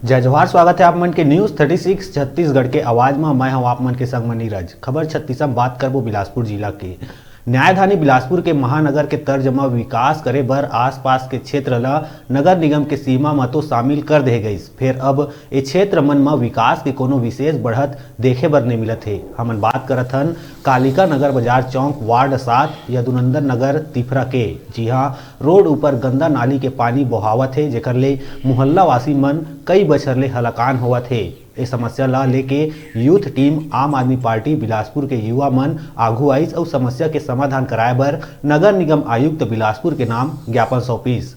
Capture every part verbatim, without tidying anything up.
जय जोहार, स्वागत है आप मन के News Thirty Six छत्तीसगढ़ के आवाज में। मैं हूं आप मन के संग में नीरज। खबर छत्तीस में बात करबो बिलासपुर जिला के। न्यायधानी बिलासपुर के महानगर के तर्ज म विकास करे बर आसपास के क्षेत्र ल नगर निगम के सीमा म तो शामिल कर दे गइस, फेर अब ए क्षेत्र मन म विकास के कोनो विशेष बढ़त देखे बर नइ मिलत हे। हमन बात करत हन कालिका नगर बाजार चौक वार्ड सात यदुनंदन नगर तिफरा के, जिहां रोड ऊपर गंदा नाली के पानी बोहावत हे, जेकर ले मोहल्ला वासी मन कई बछर ले हलाकान होवत हे। ए समस्या ला लेके यूथ टीम आम आदमी पार्टी बिलासपुर के युवा मन आघू आइस अउ समस्या के समाधान कराए बर नगर निगम आयुक्त बिलासपुर के नाम ज्ञापन सौंपिस।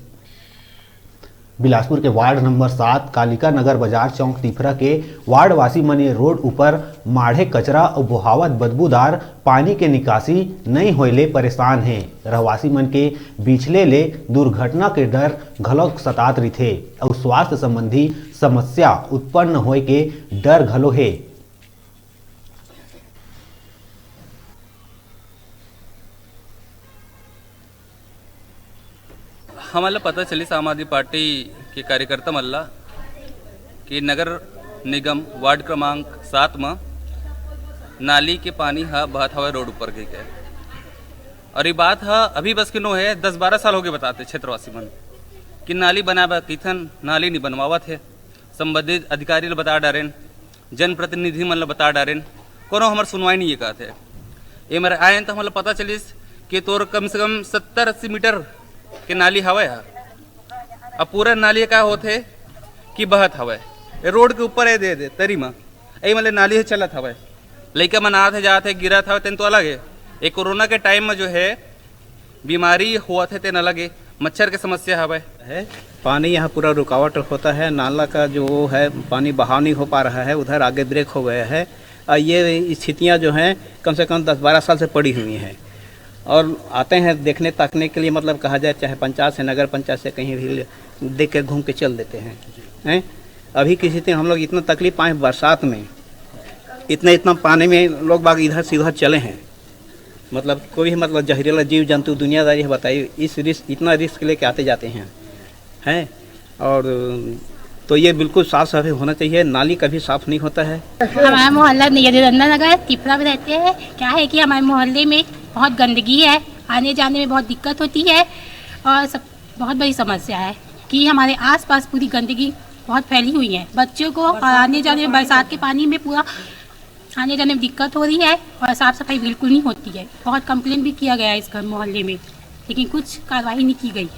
बिलासपुर के वार्ड नंबर सात कालिका नगर बाजार चौक तिफरा के वार्ड वासी मन ये रोड ऊपर माढ़े कचरा अउ बोहावत बदबूदार पानी के निकासी नइ होए ले परेशान हे। रहवासी मन के बिछले ले दुर्घटना के डर घलो सतात रिथे अउ स्वास्थ्य संबंधी समस्या उत्पन्न होए के डर घलो हे। हमन ल पता चलिस आम आदमी पार्टी के कार्यकर्ता मन ल कि नगर निगम वार्ड क्रमांक सात म नाली के पानी ह बहत हवय रोड ऊपर कहिके। और ये बात ह अभी बस के नो हे, दस बारह साल हो गए बताते क्षेत्रवासी मन कि नाली बनाए बर कहिथन, नाली नहीं बनवावत हे। संबंधित अधिकारी ल बता डारेन, जनप्रतिनिधि मन ल बता डारेन, कोनो हमर सुनवाई नहीं है कहत हे। ये मेर आएन तो हमन ल पता चलिस कि तोर कम से कम सत्तर अस्सी मीटर के नाली हवय ह। अब पूरा नाली का होत हे कि बहत हवय, ये रोड के ऊपर हे दे दे तरी म, यही मतलब नाली हे चलत हवय। लइका मन आत हे जात हे गिरत हवय तेन तो अलग हे। ये कोरोना के टाइम में जो है बीमारी होवत हे तेन अलग हे, मच्छर के समस्या हवय। है पानी यहाँ पूरा रुकावट होता है। नाला का जो वो है पानी बहाव नहीं हो पा रहा है, उधर आगे ब्रेक हो गया है। और ये स्थितियाँ जो हैं कम से कम दस बारह साल से पड़ी हुई हैं और आते हैं देखने ताकने के लिए, मतलब कहा जाए चाहे पंचायत से, नगर पंचायत से, कहीं भी देख के घूम के चल देते हैं। हैं अभी किसी दिन हम लोग इतना तकलीफ पाए बरसात में, इतना इतना पानी में लोग बाग इधर से उधर चले हैं। मतलब कोई भी मतलब जहरीला जीव जंतु दुनियादारी है बताइए, इस रिस्क, इतना रिस्क लेके आते जाते हैं, हैं। और तो ये बिल्कुल साफ सफाई होना चाहिए। नाली कभी साफ नहीं होता है। हमारा मोहल्ला यदुनंदन नगर तिफरा में रहते हैं। क्या है कि हमारे मोहल्ले में बहुत गंदगी है, आने जाने में बहुत दिक्कत होती है और सब बहुत बड़ी समस्या है कि हमारे आसपास पूरी गंदगी बहुत फैली हुई है। बच्चों को आने जाने में बरसात के पानी में पूरा आने जाने में दिक्कत हो रही है और साफ सफाई बिल्कुल नहीं होती है। बहुत कंप्लेन भी किया गया है इस घर मोहल्ले में, लेकिन कुछ कार्रवाई नहीं की गई।